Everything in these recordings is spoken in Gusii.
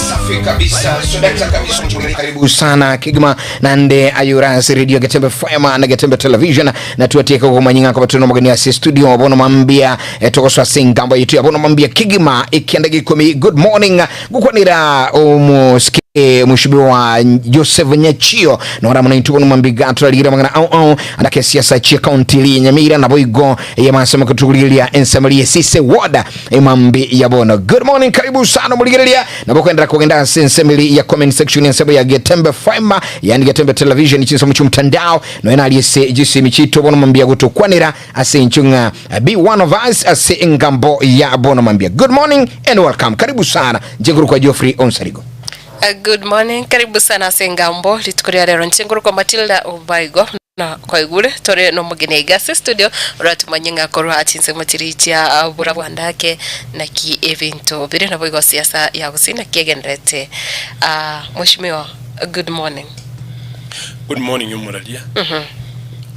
Safi kabisa, sodakta kabisa. Karibu sana Kigma nande ayurasi radio Getembe FM na Getembe Television na tuatieka kumanyinga kwa tuno mugeni ase studio bono mambia etogoswa singambo yitu ya bono mambia Kigma ikienda gikumi. Good morning gukwanira omusike mheshimiwa Joseph Nyachio nora muna bono mambiga turaligira mangana au au andake siasa chia county li Nyamira na boigo yamasema kutuguliria ensemble sise ward emambi ya bono. Good morning, karibu sana muligereria nabokwendera kugenda ase ensemble ya comment section ensemble ya Getembe FM yani Getembe Television chinsomo chumtandao noena aliese jisi michito bono mambia gutukwanira ase nchunga be one of us ase engambo ya bono mambia. Good morning and welcome, karibu sana njenguru kwa Geoffrey Onsarigo. Good morning, karibu sana sengambo rituko ria rero nchenguru kwa Matilda Obaigo na kwaigure tore no mugeni igase studio uratumanye ngakorwa achinse machirichia bura bwandake naki ebinto bire nabo igo siasa ya gusina kiegenderete. Mheshimiwa, good morning. Good morning umuraria.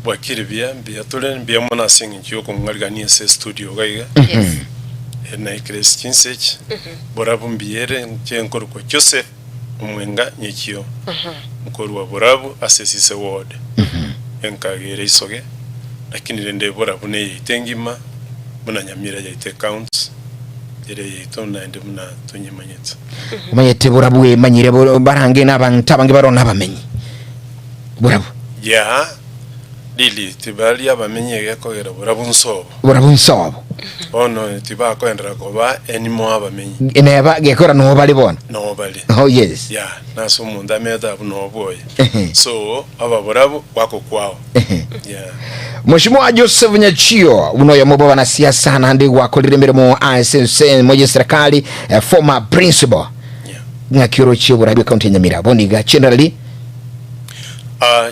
Bwakire bia mbia tore mbia mona singin yo kong'arigania ase studio gaiga. Yes. Na ikres chinsech. Borabu mbiere nche nkorokwa Joseph Omwenga Nyekio. Nkorwa borabu ase Sise ward. Enkagere isoge lakini rende borabu ne yaite ngima buna Nyamira yaite counts ere yaito naende buna tunyimanyete. Omanyete burabu emanyire barange n'abantu abange barona abamenyi burabu. Ya lili tibali abamenyi egekogera borabu nsobo. Burabu nsobo. Bono tibakoendera koba enimo abamenyi. Neba gekora no bali bona. No bali. Oh yes. Ya nase omonto ameta abu nobwoye. So ababorabu wako kwao. Yeah. Mheshimiwa Joseph Nyachio unoyo mubo wanasiasa nandi wakolire mirimo ASNC moja serikali former principal. Yeah. Ng'akioro chio burabi county ya Nyamira boniga generally.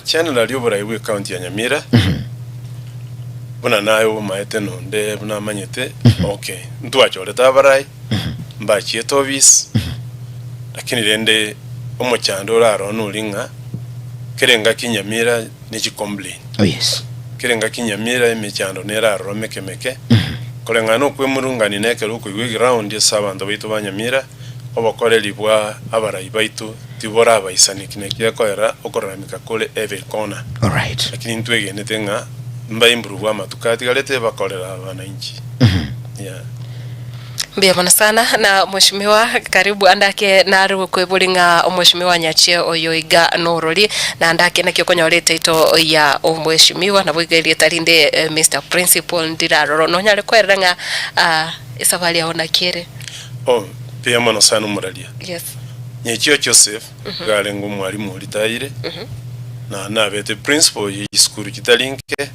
Generally oburayi bwe county ya Nyamira. Buna nayo omaete nonde buna amanyete. Okay. Ntwachorete abarai. Mbachiete office. Lakini rende omochando orarona ori ng'a kerenga kinyamira nechi complain. Oh yes. Kerenga kinyamira emechando nerarora meke meke. Koreng'ana okwemurungani nekero okoigwa eground ase abanto baitu ba Nyamira obokoreri bwa abarai baitu tibora abaisaniki nekiakoera okoraramika kore every corner. All right. Lakini ntwegenete ng'a mba improve amatuko atigarete bakorera abananchi. Yeah. Mbia mono sana na mheshimiwa karibu andake naru kwiburinga mheshimiwa Nyachie oyo iga norori na andake nakio konyorete ito ya omheshimiwa na boiga tarinde Mr Principal ndiraroro no nyare kwerera ng'a esafari yao nakere. Oh, pia mono sana muraria. Yes. Nyachio Joseph garengo mwalimu ritayire. Na nabete principal ye school kitalinke.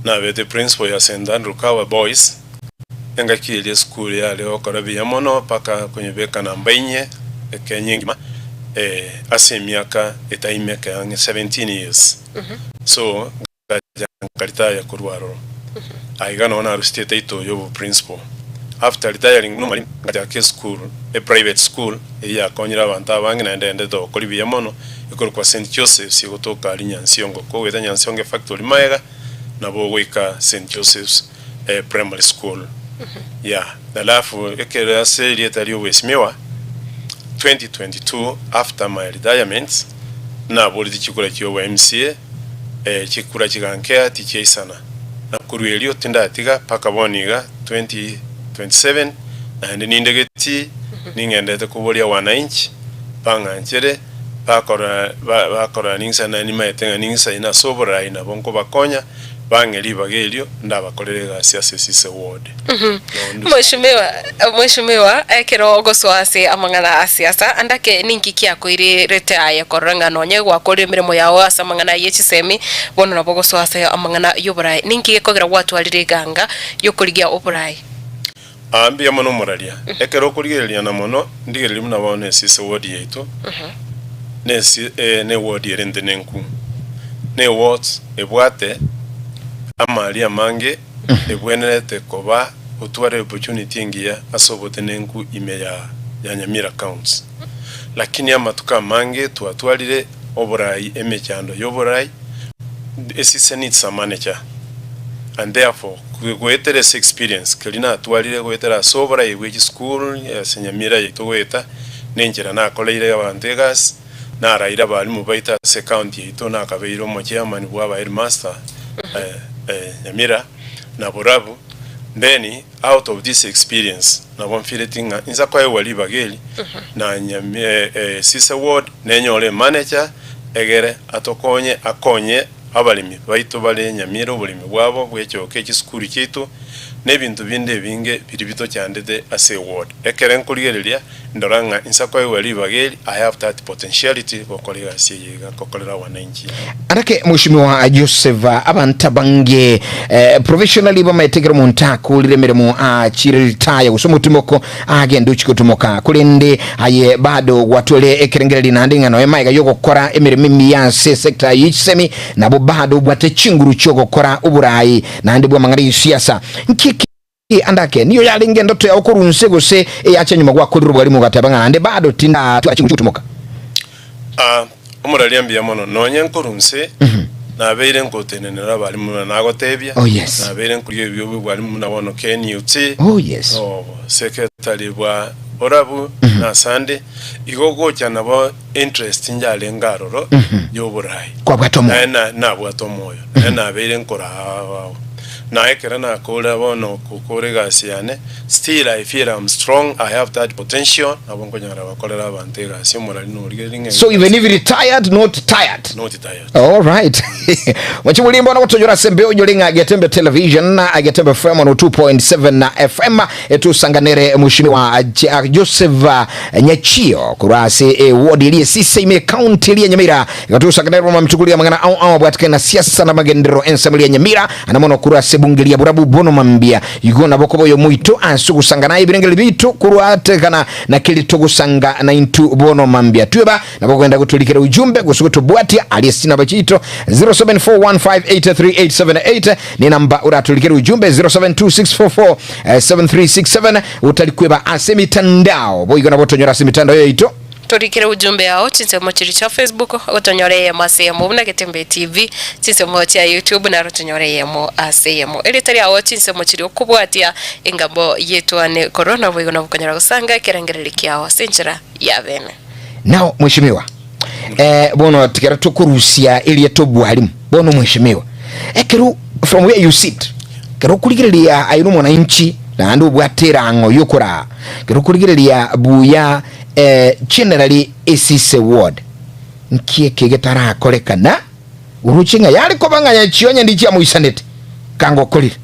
Nabete principal ya St Andrew Kawa Boys. Engaki eria school yare okora buya mono paka konyebeka namba inye Kenya engima ase emiaka etaimeka ang'e 17 years. So ngacha nkaritaya korwa aroro. Aiga nono narusete title ya obo principal. After retiring nomwalimu ngachaka eschool, a private school eyio yakonyire abanto abange naende endete gokora buya mono ekorokwa St Joseph's egotoka aria Nyansiongo. Kogweta Nyansiongo factory maega nabo ogoika St Joseph's primary school. Yeah, alafu ekero ase erieta ria obwesimigwa 2022 after my retirement naboreti chikura chia obwa MCA chikura chigankea tichiaisana na korwa erio tindatiga mpaka bono iga 2027 naende nindegeti ning'endete koboria wananchi bang'anchere bakora bakora ning'isa naende nimaete ng'a ning'isa ase oborai nabo nkobakonya bang'e ribaga erio ndabakorere egasi ase Sise ward. Mheshimiwa, mheshimiwa ekero ogoswa ase amang'ana a siasa andake ninki kiakoirerete aye korora ng'a nonye gwakorire emeremo yao ase amang'ana ya chisemi bono nabo ogoswa ase amang'ana ya oborai ninki gekogera gwatwarire eganga yokorigia oborai? Aa mbuya mono omoraria. Ekero okorigereria na mono, ndigererie buna bono esise ward yaito, ne esi ne ward ere ntenenku, ne wards ebwate amari amange ebwenerete koba gotwara opportunity engiya ase obotenenku ime ya ya Nyamira county. Lakini amatuko amange twatwarire oborai emechando yoborai, esise needs a manager and therefore goetera ase experience keria natwarire goetera ase oborai bwe chisukuru ase Nyamira yaito goeta nenchera nakoreire abanto egasi naraire abalimu baito ase ecounty yaito nakabeire omochairman bwa aba headmaster Nyamira na Borabu then out of this experience nabo nfeeleti ng'a insa koegwa ribaga eri na Sisa ward nenyore emanager egere atokonye akonye abaremi baito bare Nyamira oboremi bwabo bwechoke chisukuru chiaito na ebinto binde ebinge biria bitochandete ase eward. Ekere nkorigereria ndora ng'a insa koegwa ribaga eri I have that potentiality gokora egasi eye iga gokorera wananchi. Anake Mheshimiwa Joseph abanto abange eh, professionally bamaete ekero omonto akorire emeremo achire retire gose omotimoko agende ochie gotumoka korende aye bado gwatware ekerengereri naende ng'a noe maega yogokora emeremo emiya ase sector ye chisemi nabo bado obwate chinguru chiogokora oborai naende bw'amang'ana y'esiasa nki Andake, niyo yarenge endoto yao korwa inse gose eyacha nyuma gwakorire obwarimu ogateba ng'a naende bado tindatwara chinguru chi'ogotumoka? Aa, omoraria mbuya mono, nonye nkorwa inse nabeire nkotenenera abarimu buna nagotebia, Oh, yes. nabeire nkoria ebio bw'obwarimu buna bono KNUT, Oh, yes. obosekretari bwa borabu na asande, igo gocha nabo interest njarenge aroro y'oborai. Kwabwate omoyo. Naye na- nabwate omoyo, naye nabeire nkora ao ao. Na ekero nakore bono gokora egasi yane, still I feel I'm strong, I have that potential, nabo nkonyara gokorera abanto egasi omorari norigereria ng'a So even if retired, not tired. not tired. All right. Mwachibulimbo na kutojora sembe onyore ng'a Getembe Television na Getembe FM 102.7 na FM etusanganere mheshimiwa Joseph Nyachio korwa ase eward eria esise ime county eria Nyamira Gatusakanera mamtukuria mang'ana ao ao abwatikane na siasa na magenderero ensemo ria Nyamira ana mono korwa ase ebunge ria Borabu bono mambia igo nabo koba oyo moito ase ogosangana ebirengererio biaito korwa atekana na keri togosanga na intwe bono mambia tweba nabo kogenda gotorikera ujumbe gose gotobwatia aria ase chinamba chiaito 0741583878 ne namba oratorikere ujumbe 0726447367 otari kweba ase emitandao boigo nabo tonyora ase emitandao yaito. Torikere ujumbe ao chinsemo chiria chia Facebook, otonyore eyemo ase eyemo buna Getembe TV, chinsemo chia YouTube naro tonyore eyemo ase eyemo. Erieta riao chinsemo chiria okobwatia engambo yetwane korwa naboigo nabo okonyora gosanga ekerengererio kiao ase enchera ya bene. Now mheshimiwa eh, bono tikera tokorusia erieta obwarimu bono mheshimiwa ekero from where you sit kero okorigereria aye nomwananchi naende obwate erang'o yokoraa kero okorigereria buya Eh, generally esise ward nki eke getarakorekana oroche ng'a yare koba ng'a yachio onye ndi chiamoisanete kanga okorire.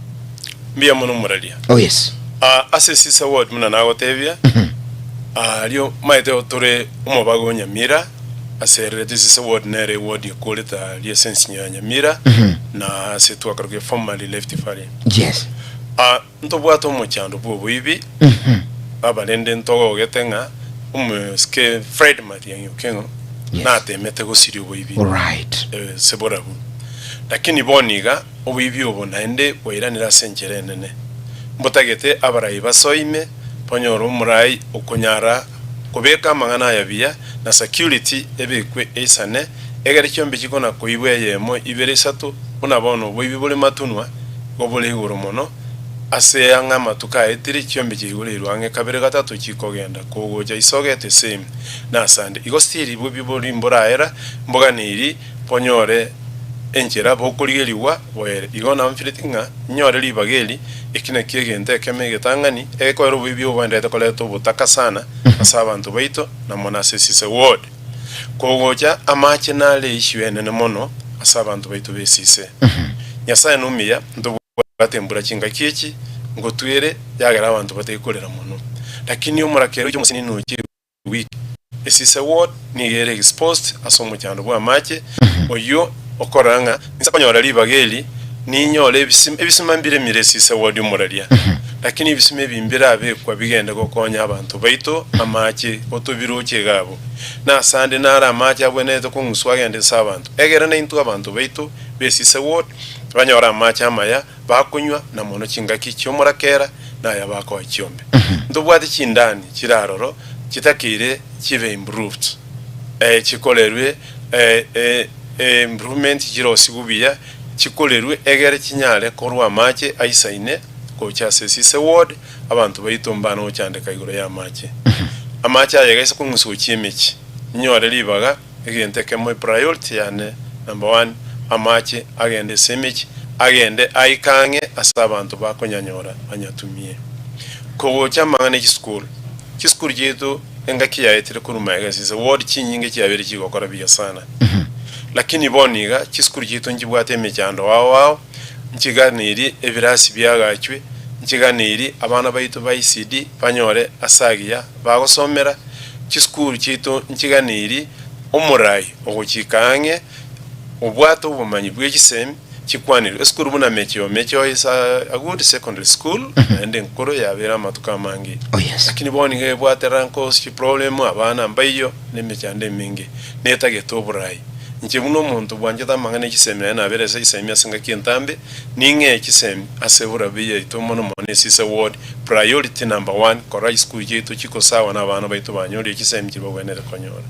Mbuya mono moraria. Oh yes. Ah, ase esise ward buna nagotebia, aria omanyete tore omobaga o Nyamira, ase ererete esise ward nere eward ekorete aria ase ensinyo ya Nyamira, na ase twakarokire formerly Left Valley. Yes. Ah, Ntobwate omochando bw'oboibi, abarende ntogogete ng'a omosike Fred Matiang'i Okeng'o Yes. natemete gosiria oboibi Alright. ase borabu. Lakini bono iga oboibi obo naende bwairanire ase enchera enene. Mbotagete abarai basoime banyore omorai okonyara kobeka amang'ana aya buya na security ebekwe eisane egere chiombe chikona koibwa eyemo ibere isato buna bono oboibi bore matunwa igo bore igoro mono Ase ang'e amatuko aetire, chiombe chiaigoreirwe ang'e kabere gatato chikogenda kogocha isogete same nasande. Igo still bobi bori mboraera mboganeiri bonyore enchera bokorigerigwa boere. Igo namfireti ng'a nyore ribaga eri, eki nakio egento ekemo egetang'ani egekoera oboibi obo boenderete koreta obotaka sana ase abanto baito na mono ase esise ward. Kogocha amache nare issue enene mono ase abanto baito b'esise. Nyasae nomuya ntobwate. Bwate embura chingaki echi ngotwere yagera abanto bataikorera mono. Lakini omorakera oiche omosinini oche ewiki. Esise ward nigo ere exposed ase omochando bw'amache oyio okorora ng'a inse konyora ribaga eri ninyore ebisima, ebisima mbiremire esise ward omoraria. Lakini ebisima ebi mbirabekwa bigende gokonya abanto baito amache gotobiroche iga abwo. Na asande naro amache abwenerete kong'uswa agende ase abanto, egere naintwe abanto baito b'esise ward banyore amache amaya bakonywa na mono chingaki chi'omorakera na aya bakoa chiombe. Ntobwate chindani chire aroro chitakeire chibe improved, chikorerwe improvement chirosigwe buya, chikorerwe egere chinyare korwa amache aisaine gocha ase esise ward, abanto baito mbana gochandeka igoro y'amache. Amache aya iga ase kong'uswa gochia emechie, inyore ribaga egento ekemo epriority yane number one, amache agende ase emechie, agende aike ang'e ase abanto bakonyanyora banyatumie. Kogocha amang'ana e chisukuru, chisukuru chiaito engaki yaetire korwa magega ase ward chinyinge chiabeire chigokora buya sana. Lakini bono iga chisukuru chiaito nchibwate emechando ao ao, nchiganeiri ebirasi biagachwe, nchiganeiri abana baito ba ECD banyore ase agiya bagosomera, chisukuru chiaito nchiganeiri omorai ogochika ang'e obwate obomanyi bwe chisemi chikwanirwe. Esukuru buna Mecheo, Mecheo is a good secondary school naende enkoro yabeire amatuko amange. Oh yes. Lakini bono iga ebwate rankos, chiproblem, abana mbaiyo, na emechando emenge, netagete oborai. Inche buna omonto bwanchete amang'ana e chisemi naye nabere ase chisemi ase engaki entambe, ning'ee chisemi ase borabi yaito mono mono esise ward, priority number one, korora chisukuru chiaito chikosawa na abana baito banyorire chisemi chiria bagwenerete konyora.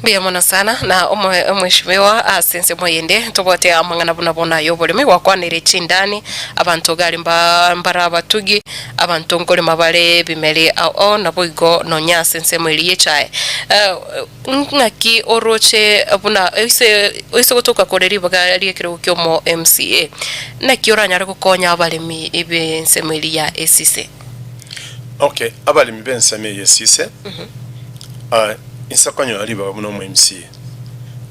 Mbuya mono sana na omweshimiwa ase ensemo eyende tobwate amang'ana buna bono aya oboremi gwakwanire chindani abanto gari mbare abatugi abanto nkorema bare ebimeri ao naboigo nonya ase ensemo eria y'echae Ng'aki oroche buna oise oise gotoka kore ribaga ri'ekerogo ki'omo MCA, naki oranyare gokonya abaremi b'ensemo eria ya esise? Okay, abaremi b'ensemo eye esise, ah, inse konyora ribaga buna omo MCA,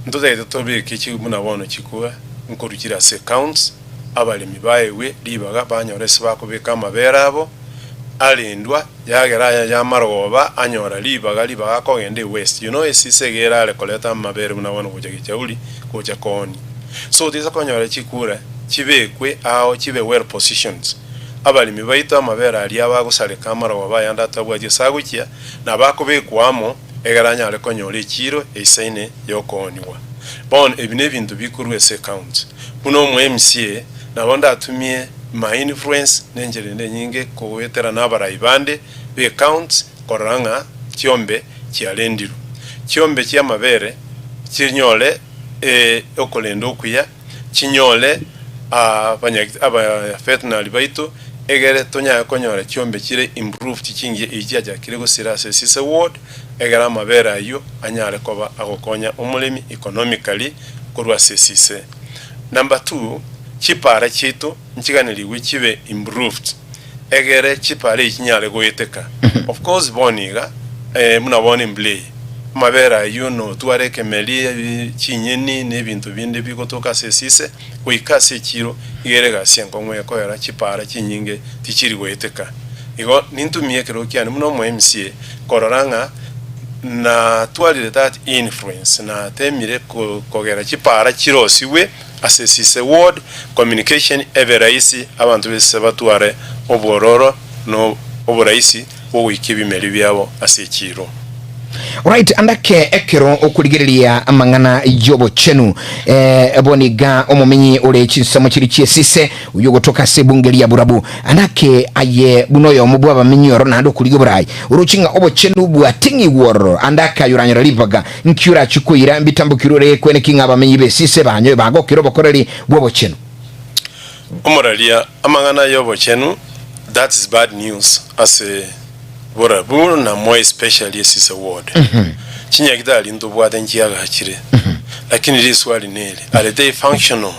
ntotagete tobeke chi buna bono chikura nkorwa chire ase accounts, abaremi baegwe ribaga banyore ase bakobeka amabere abo, arendwa. Yagera aya y'amarogoba anyora ribaga ribaga akogenda ewest. You know esise iga erare koreta amabere buna bono gocha Gichauri gocha koonia. So toisa konyora chikura chibekwe ao chibe well positioned. Abaremi baito amabere aria bagosareka amarogoba ayande atabwati ase agochia nabo akobekwa amo egere anyare konyora echiro eisaine yokooniwa. Bono ebi nebinto bikorwa ase ecounty. Buna omo MCA nabo ndatumie my influence nenchera ende enyinge kogoetera nabarai bande be counts korora ng'a chiombe chiarendirwe. Chiombe chiamabere chinyore okorenda okuya, chinyore aba veterinary baito egere tonyare konyora chiombe chire improved chingiya echi chiachakire gosira ase Sise ward egere amabere ayio anyare koba agokonya omoremi economically korwa ase esise. Number two, chipara chiaito nchiganerigwe chibe improved egere chipara echi chinyare goeteka. Of course bono iga buna bono embura eye, amabere ayio notware ekemeri, chinyeni na ebinto binde bigotoka ase esise goika ase echiro iga ere egasi enkong'u ekoera chipara chinyinge tichiri goeteka. Igo nintumie ekerogo kiane buna omo MCA korora ng'a natwarire that influence, natemire kogera chipara chirosigwe ase esise ward, communication ebe rahisi, abanto b'esise batware obwororo na oborahisi bw'ogoikia ebimeri biabo ase echiiro. Alright, andake ekero okorigereria amang'ana y'obochenu eh, boniga omomenyi ore chinsemo chiri chi'esise oyio ogotoka ase ebunge ria Burabu andake aye buna oyomo bw'abamenyi oro naende okorigia oborai oroche ng'a obochenu bwating'igwe ororo andake aye oranyore ribaga nki orachie koira mbitambokirwe ore ekwene ki ng'a abamenyi b'esise banyoe bagokire obokoreri bw'obochenu. Omoraria amang'ana y'obochenu that is bad news ase Borabu na more especially esise ward. Chinyagitari ntobwate nchiagachire lakini riswali neri are they functional?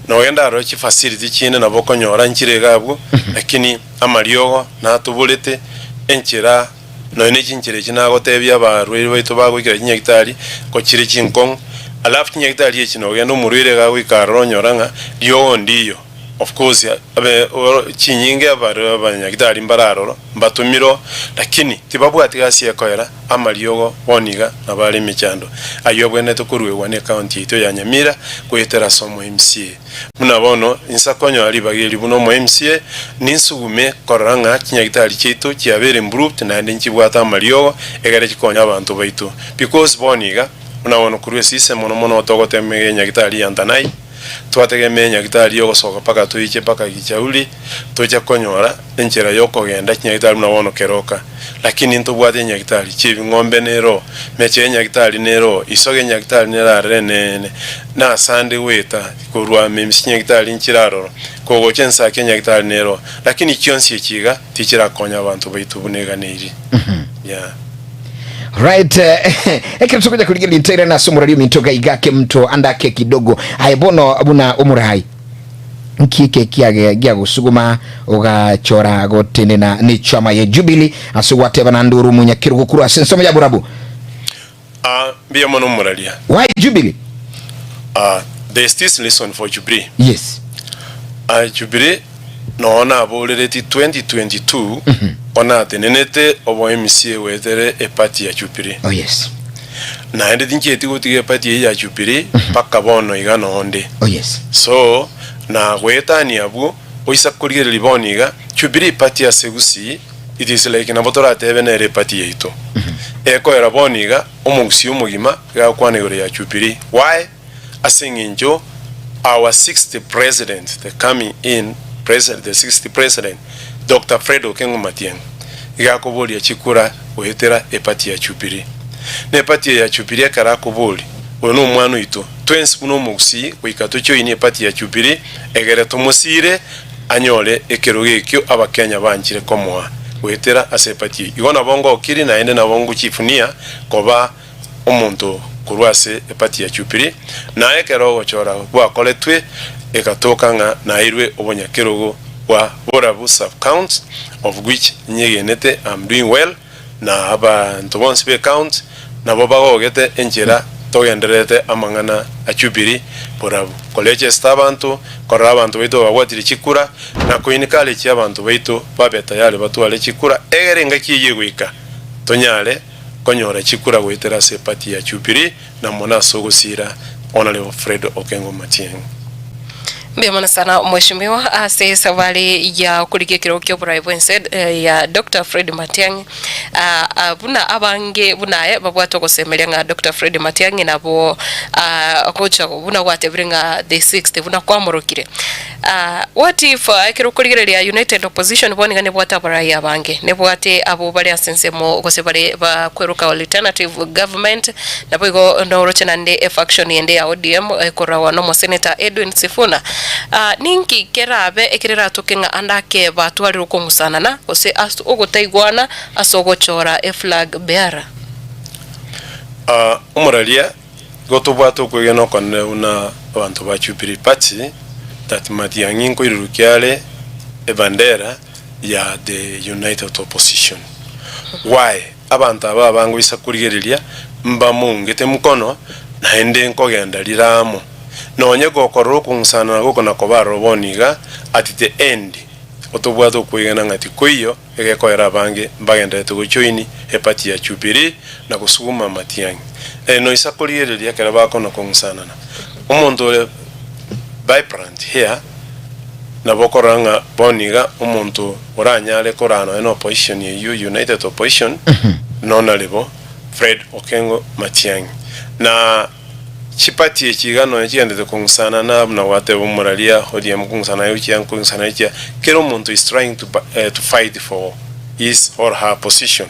Nogenda aroro chifacility chinde nabo okonyora nchire iga abwo lakini amariogo natoborete enchera Nonya ne chinchera echi nagotebia abarwaire baito bagoikera chinyagitari, ko chire chinkong'u. Alafu chinyagitari echi nogenda omorwaire iga agoika aroro onyora ng'a riogo ndiyo. Of course abe oro chinyinge abare abanyagitari mbare aroro mbatomirwe lakini tibabwati gasi ekoera amariogo bono iga nabo are emechando. Ayio abwenerete koruegwa ne ecounty yaito ya Nyamira goetera ase omo MCA. Buna bono insa konyora ribaga eri buna omo MCA ninsugume korora ng'a chinyagitari chiaito chiabeire improved naende nchibwate amariogo egere chikonye abanto baito because bono iga buna bono korwa esise mono mono togotema enyagitari ya Ntanai. Twategemea nyagitari y'ogosoka mpaka toiche mpaka Gichauri, toche konyora enchera y'okogenda chinyagitari buna bono Keroka. Lakini ntobwate enyagitari chi'ebing'ombe nero, mecha y'enyagitari nero, isoga enyagitari nero arere eneene, na asande goeta korwa Memisi chinyagitari nchire aroro, kogocha ensaki enyagitari nero, lakini chionsi echi iga tichirakonya abanto baito buna eganeiri. Yeah. Right, ekero tokonya korigereria ntoirane ase omorari ominto iga iga ake mto ande ake kidogo. Aye bono buna omorai, nki eke kiage giagosuguma ogachora gotenena ne chama ye Jubilee ase gwateba naende ore omonyakerogo korwa ase ensomo ya borabu? Ah, mbuya mono omoraria. Why Jubilee? Ah, there is this reason for Jubilee. Yes. Ah, Jubilee noo naboreretie 2022 onatenenete obo MCA goetere eparty ya Jubilee. Oh yes. Naende tinchieti gotiga eparty eyio ya Jubilee mpaka bono iga noo nde. Oh yes. So, nagoetania abwo, oisa korigereria bono iga, Jubilee party ase Gusii, it is like nabo toratebe nere eparty yaito. Ekoera bono iga, omogusii omogima iga agokwana igoro ya Jubilee. Why? Ase eng'encho our sixth president, the coming in president, the sixth president, Doctor Fred Okengo Matiang'i, iga akoboria chikura goetera eparty ya Jubilee. Na eparty eye ya Jubilee ekero akoboria, oyo na omwana oito, twensi buna omogusii goika tojoinie eparty ya Jubilee egere tomosiire anyore ekerogo ekio Abakenya banchire komoa goetera ase eparty eyio. Igo nabo ngokiri naende nabo ngochifunia koba omonto korwa ase eparty ya Jubilee, na ekero ogochora gwakoretwe egatoka ng'a nairwe obonyakerogo bwa Borabu sub-county of which nyegenete am doing well na abanto bonsi be county nabo bagogete enchera togendererete amang'ana a Jubilee Borabu koregister abanto korora abanto baito babwatire chikura na ko encourage abanto baito babe tayari batware chikura egere engaki eyio egoika tonyare konyora chikura goetera ase eparty ya Jubilee na mono ase ogosiira Honourable Fred Okengo Matiang'i. Mbuya mono sana Mheshimiwa ase esabari ya okorigia ekerogo kia oborai bwense ya Doctor Fred Matiang'i. Ah, ah, buna abange buna aye babwate ogosemeria ng'a Doctor Fred Matiang'i nabo ah, gocha buna gwatebire ng'a the sixth buna kwamorokire. Ah, what if ekero okorigereria United Opposition bono iga nebwate abarai abange, nebwate abwo bare ase ensemo gose bare bakweroka alternative government, naboigo noroche naende efaction ende ya ODM ekoragwa na omosenator Edwin Sifuna. Ah, ninki kerabe ekere eratoke ng'a ande ake batwarire okong'usanana gose ase ogotaigwana ase ogochora eflag bearer? Ah, omoraria Igo tobwate okwegena okonene buna abanto ba Jubilee Party that Matiang'i nkoirurukia are ebandera ya the united opposition. Why? Abanto aba abangoisa korigereria mbamoungete mkono naende nkogenda rire amo. Nonye gokorora okong'usanana goko na koba aroro bono iga at the end otobwate okwegena ng'a tikoiyo Egekoera abange mbagendererete gojoini eparty ya Jubilee na gosuguma Matiang'i. Ere noisa korigereria ekero bakona kong'usanana. Omonto ore vibrant here nabo okorora ng'a bono iga omonto oranyare koraa nonya na opposition eyio united opposition nonarebo Fred Okengo Matiang'i. Na Chiparty echi iga nonya chigenderete kong'usana na buna gwateba omoraria ODM kong'usana aye gochia kong'usana aye gochia kera omonto is trying to to fight for his or her position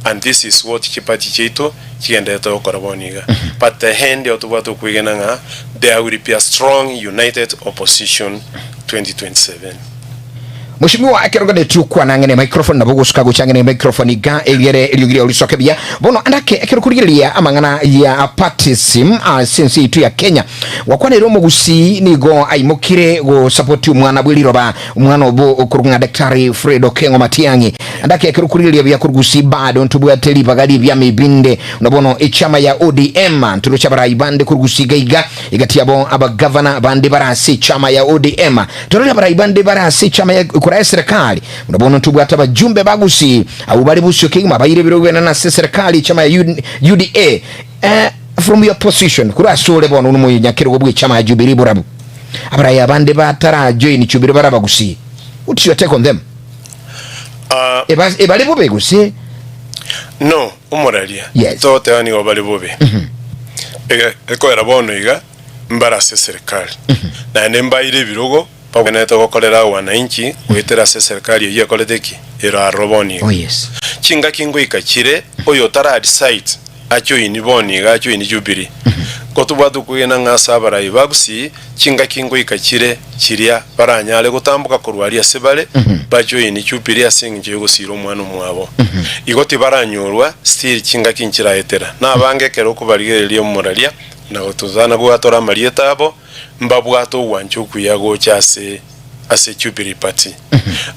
and this is what chiparty chiaito chigenderete gokora bono iga but the end tobwate okwegena ng'a there will be a strong united opposition 2027. Mweshimiwa ekero oganetie okwana ang'e ne microphone nabo ogosuka gocha ang'e ne microphone iga egere eriogi riao risoke buya. Bono andake ekero okorigereria amang'ana ya partism ase ense yaito ya Kenya, gwakwaneire omogusii nigo aimokire gosapoti omwana bwe riroba, omwana obo okorokwa ng'a Daktari Fred Okengo Matiang'i. Andake ekero okorigereria buya korwa gusii bado ntobwate ribaga ri'ebiama ebinde buna bono echama ya ODM, ntoroche abarai bande korwa gusii iga iga, Egati yabo abagavana bande bare ase echama ya ODM. Torore abarai bande bare ase echama ya korwa eserekari. Buna bono ntobwate abajumbe ba Gusii abwo bare bosio kegima baire ebirogo bi'enene ase eserekari echama ya UDA. Eh, from your position korwa ase ore bono nomonyakerogo bw'echama ya Jubilee borabu. Abarai abande batara join Jubilee bare abagusii. What's your take on them? Ah, Eba, ebare bobe gose? no omoraria Yes. togoteba nigo bare bobe Ege- ekoera bono iga mbare ase eserikari naende mbaire ebirogo babwenerete gokorera wananchi goetera ase eserikari eyio ekorete ki ero aroro bono iga Oh yes. chingaki ngoika chire oyo otara decide ajoini bono iga ajoini Jubilee ko tobwate okwegena ng'a ase abarai ba Gusii chingaki ngoika chire chiria baranyare gotamboka korwa aria ase bare bajoini Jubilee ase engencho y'ogosiira omwana omwabo. Igo tibaranyorwa still chingaki nchiraetera. Nabange ekero okobarigereria omoraria na gotosana gwatora amarieta abo mbabwate ogwancha okuya gocha ase ase Jubilee Party.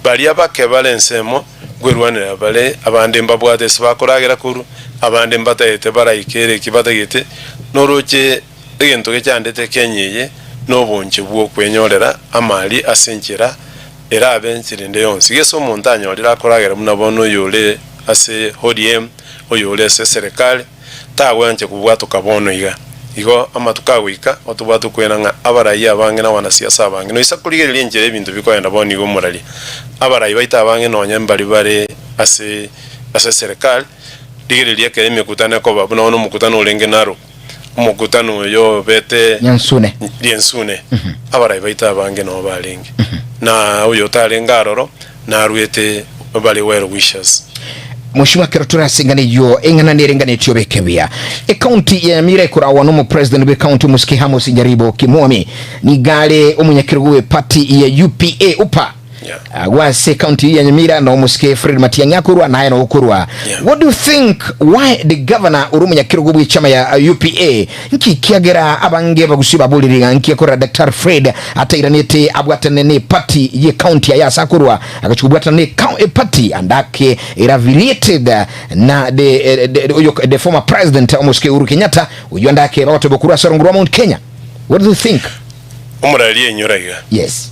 Baria bake bare ensemo nkwerwanera bare, abande mbabwate ase bakoragera korwa, abande mbatagete baraikere eki batagete, noroche egento gechandete Kenya eye nobonche bw'okwenyorera amari ase enchera erabe enchera ende yonsi. Gese omonto anyorire akoragera buna bono oyore ase ODM, oyore ase eserekari, tagwancha kobwatoka bono iga. Igo amatuko agoika, otobwate okwena ng'a abarai abange na abanasiasa abange, noisa korigereria enchera ebinto bikogenda bono iga omoraria. Abarai baito abange nonye mbari bare ase ase eserekari, rigereria ekero emekutano ekoba, buna bono omokutano orenge Narok, omokutano oyo obete Nyansune. Riensune, abarai baito abange noo barenge, na oyo otarenge aroro narwete bare well wishers. Mheshimiwa ekero tore ase eng'ana eyio, eng'ana nere enganetie obeke buya. Ecounty ya Nyamira ekoragwa nomopresident bw'ecounty omosike Amos Nyaribo Kimwami nigo are omonyakerogo bw'eparty ya UPA, upa. Yeah. Agwo ase ecounty eyio ya Nyamira no omosike Fred Matiang'i akorwa naye no okorwa. Yeah. What do you think why the governor ore omonyakerogo bw'echama ya UPA nki kiagera abange bagusie baborire ng'a nki akorera Daktari Fred atairanete abwatane ne party ye county aye ase akorwa Agachi kobwatana ne coun- party and ake era affiliated na the, eh, the, oyo, the former president omosike Uhuru Kenyatta oyio ande ake bagoteba okorwa ase orongo rwa Mount Kenya. What do you think? Omorari enyora iga. Yes.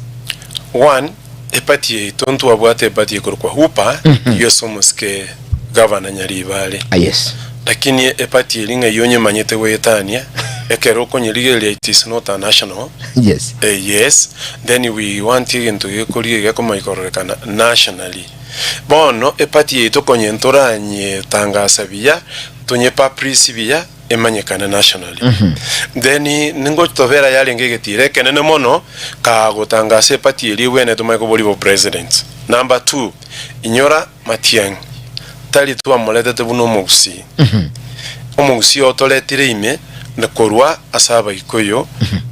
One, eparty yaito ntwabwate eparty ekorokwa Hupa, eyio ase omosike gavana Nyaribare. Ah, yes. Lakini eparty eria ng'a eyio onyemanyete goetania, ekero okonyerigereria it is not a national. Yes. Eh, yes, then we want egento gekoria gekomanya kororekana nationally. Bono eparty yaito konye ntoranyetangasa buya, tonyepublish buya, emanyekane nationally. Then ningotobera yarenge egetiro ekenene mono, kagotangasa eparty eria ebwenerete tomanye koboria bo president. Number two, inyora Matiang'i tari twamoretete buna omogusii. Omogusii otoretire ime na korwa ase Abaikuyu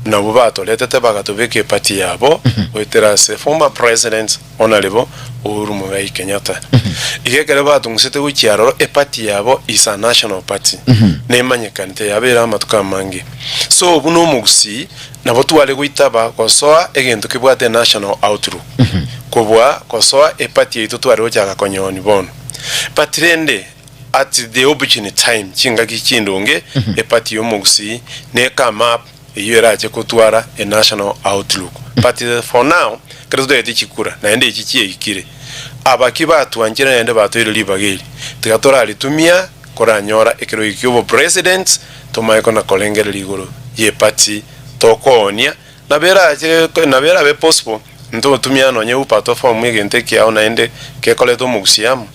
nabwo batoretete bagatobeka eparty yabo goetera ase former president Honourable Uhuru Muigai Kenyatta. Iga ekero batung'usete gochia aroro eparty yabo is a national party nemanyekanete yabeire amatuko amange. So buna omogusii nabo tware goitaba gosoa egento kebwate enational outlook kobua gosoa eparty yaito tware gochaka konyoni bono. But rende at the opportune time chingaki chindonge eparty yomogusii ne come up eyio erache kotwara enational outlook. But for now ekero totagete chikura naende echi chiaikire abaki batwanchire naende batoire ribaga eri tiga toraritumia koranyora ekero kia obopresident Tomanye kona korengereria igoro y'eparty tokoonia, nabo erache nabo erabe possible ntotumia nonye upato form egento ekiao naende kekoreta omogusii amo.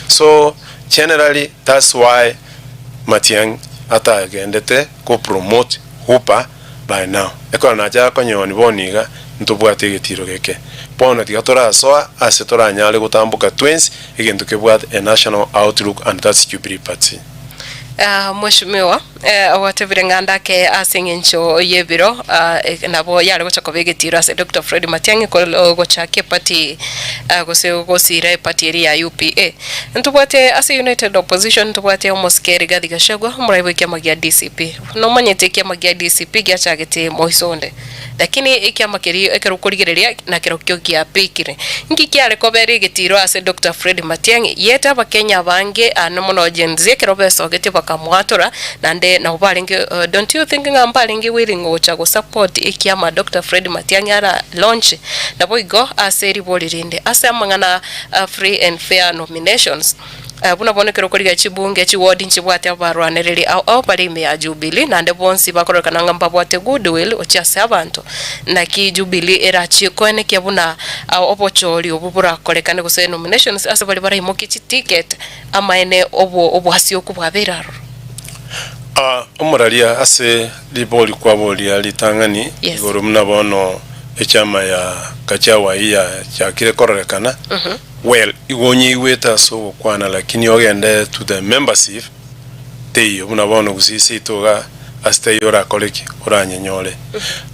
So generally that's why Matiang'i atagendete ko promote Hupa by now. Ekero nacha akonyoni bono iga ntobwate egetiro geke. Bono tiga torasoa ase toranyare gotamboka twensi egento kebwate a national outlook and that's Jubilee Party. Ah, Mweshimiwa, eh, gwatebire ng'a ndake ase eng'encho y'ebiro, ah, eh, nabo yare gocha koba egetiro ase Doctor Fred Matiang'i kor- gochakia eparty ah, gose gosira eparty eria ya UPA. Ntobwate ase United Opposition ntobwate omosike Rigathi Gachagua, omorai bw'ekiama gia DCP. Nomanyete ekiama gia DCP giachagete moiso onde. Lakini ekiama keria ekero okorigereria nakerokio giapikire. Inki kiare kobera egetiro ase Doctor Fred Matiang'i? Yet abakenya abange aane mono Gen Z ekero besogetie bakamwatora naende nabo barenge don't you think ng'a mbarenge willing gocha go support ekiama Doctor Fred Matiang'i ara launch? Naboigo ase ribori rinde ase amang'ana a free and fair nominations. Buna bono ekero okorigia chibunge, chiwodi nchibwate abarwanereri ao ao bare ime ya Jubilee, naende bonsi bakororekana ng'a mbabwate goodwill gochia ase abanto. Naki Jubilee erachie koenekia buna obochori obwo borakorekane gose nominations ase baria baraimokie chiticket amaene obwo obwasioku bwabeire aroro. Omoraria ase ribori kwaboria ritang'ani Yes. igoro buna bono echama ya Gachagua yachakire kororekana, Well, igo onyeigwete ase ogokwana lakini ogende to the membership teiyo buna bono gose seito iga ase teiyo orakore ki? Oranyenyore.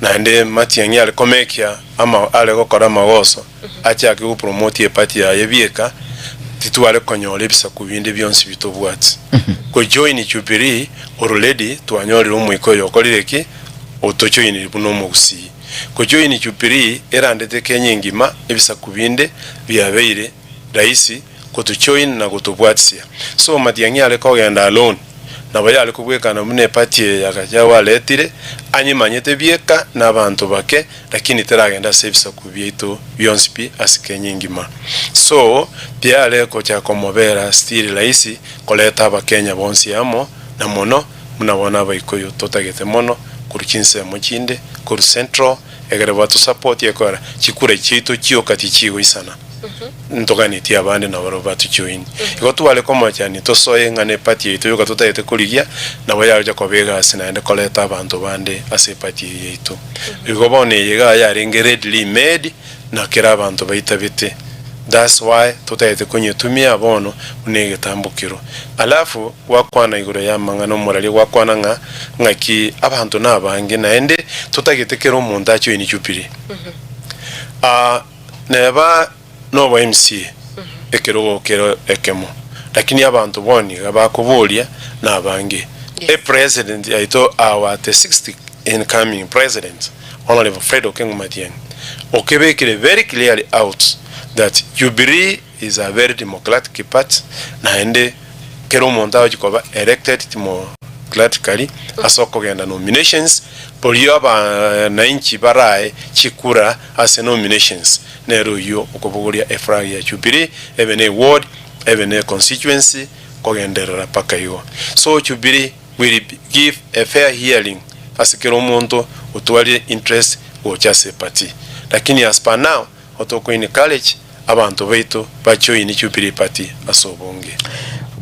Naende Matiang'i are komekia ama are gokora amagoso achake go promote eparty yaye bieka titware konyora ebisaku binde bionsi bitobwati. Go join Jubilee already twanyorire omoika oyo okorire ki? Otojoiniri buna omogusii. Gojoini Jubilee erandete Kenya engima ebisaku binde biabeire rahisi gotojoin na gotobwatisia. So Matiang'i are kogenda alone nabo yare kobwekana buna eparty eye ya Gachagua aretire anyemanyete bieka na abanto bake lakini teragenda ase ebisaku biaito bionsi pi ase Kenya engima. So tiare gocha komobera still rahisi koreta abakenya bonsi amo na mono buna bono Abaikuyu totagete mono korwa chinsemo chinde, korwa Central, egere batosupport ekogera chikura chiaito chioka tichigoisana, ntoganetie abande nabarobwo batojoin. Igo tware komochani tosoe ng'a ne party yaito yoka totagete korigia, nabo yagocha koba egasi naende koreta abanto bande ase eparty eye yaito. Igo bono eye iga yarenge readily made na kera abanto baitabete. That's why totagete konyetumia bono buna egetambokero. Alafu gwakwana igoro y'amang'ana omoraria gwakwana ng'a ng'aki abanto nabange naende totagete kera omonto ajoin Jubilee. Ah, neba nobo MCA ekerogo kere ekemo lakini abanto bono iga bakoboria nabange. Yes. Epresident yaito our the 60 incoming president Honourable Fred Okengo Matiang'i okebekire very clearly out that Jubilee is a very democratic party naende kera omonto agochia koba elected democratically ase okogenda nominations borio abananchi barae chikura ase nominations nere oyio okobogoria eflag ya Jubilee ebe ne eward ebe ne constituency kogenderera mpaka igo. So Jubilee will give a fair hearing ase kera omonto otwarire interest gocha ase eparty lakini as per now Otoko encourage abanto baito ba join Jubilee Party ase obonge.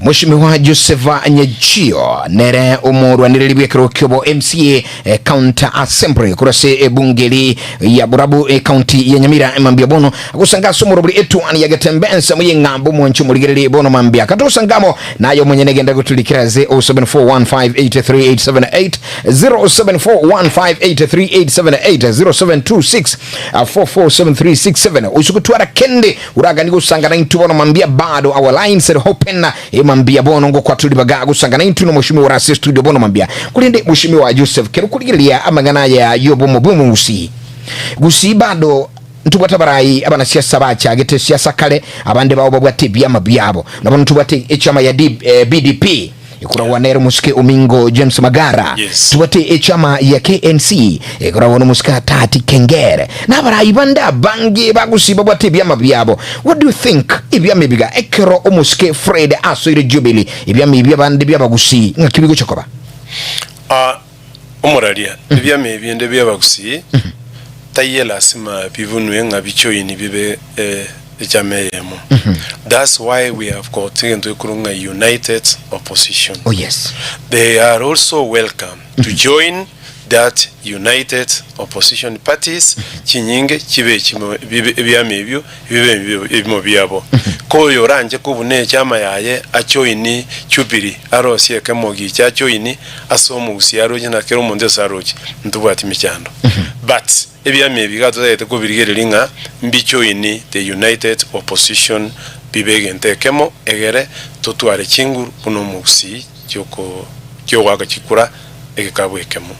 Mweshimiwa Joseph Nyachio nere omorwanereri bw'ekerogo kiobo MCA County Assembly korwa ase ebunge eri ya Borabu County ya Nyamira mambia bono agosanga ase omorobori etuani ya Getembe ensemo y'eng'ambo omwanchi omorigereri bono mambia katosangamo naye omonyene genda goturikera ase 0741583878 0741583878 0726 447367 usikutwara kende uragani gusangana intwe bono mambia bado our lines are open mambia bono ngo kwaturi baga gusangana intwe no mushimi wa rasi studio bono mambia kulinde mushimi wa Joseph kero kurigereria amang'ana ya yobo mubumu gusi gusi bado ntubwate abarai abanasiasa bachagete siasa kare abande bao babwate ebiama biabo nabo ntubwate echama ya D, BDP Ekoragwa nere omosike Omingo James Magara. Yes. Tubwate echama ya KNC ekoragwa nomosike Atati Kengere na abarai bande abange bagusi babwate ebiama biabo. What do you think ebiama ebiga ekero omosike Fred asoire Jubilee ebiama ebi abande biabagusi ng'aki bigocha koba? Ah, omoraria, ebiama ebinde bi'abagusii taiyo lasima bibunwe ng'a bijoini bibe eh, echama eyemo. That's why we have got egento gekorwa ng'a united opposition. Oh yes. They are also welcome to join. that united opposition parties chinyinge chibe echimo bibe ebiama ebio bibe ebimo biabo. Ko oyo oranche kobuna echama yaye ajoini Jubilee arosie ekemo gicha ajoini ase omogusii aroche na kera omonto ase aroche ntobwati mechando. But ebiama ebi iga totagete kobirigereria ng'a mbijoini the united opposition bibe egento ekemo egere totware chinguru buna omogusii chioko chiogoaka chikura egekabu ekemo.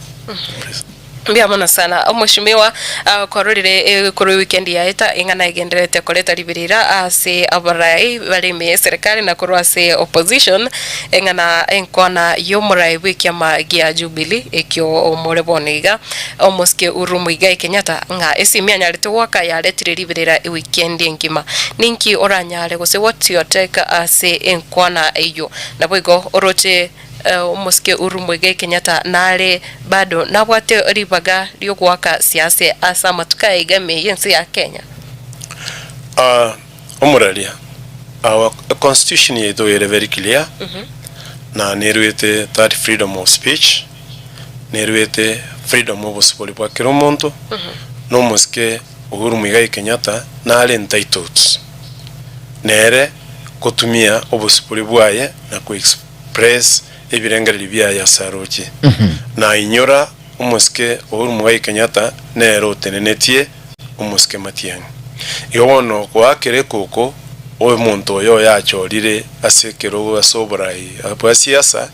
Mbuya mono sana omweshimiwa, ah, kwarorire eh, korwa ewikendi yaeta ing'ana egendererete koreta riberera ase abarai bare ime y'eserekari na korwa ase opposition eng'ana enkwana y'omorai bw'ekiama gia Jubilee ekio omore bono iga omosike Uhuru Muigai Kenyatta ng'a esimi anyarete goaka yaretire riberera ewikendi engima. Ninki oranyare gose what's your take ase enkwana eyio? Naboigo oroche Omosike Uhuru Muigai Kenyatta nare bado nabwate ribaga riogoaka siase ase amatuko aya iga ime y'ense ya Kenya. Omoraria, our constitution yaito ere very clear na neruete that freedom of speech, neruete freedom obosibore bwa kera omonto, na omosike Uhuru Muigai Kenyatta nare entitled nere gotumia obosibore bwaye na ko express ebirengererio biaye ase aroche. Na inyora omosike Uhuru Muigai Kenyatta nere otenenetie omosike Matiang'i. Igo bono goakera ekoko omonto oyo oyachorire ase ekerogo ase oborai bwa siasa,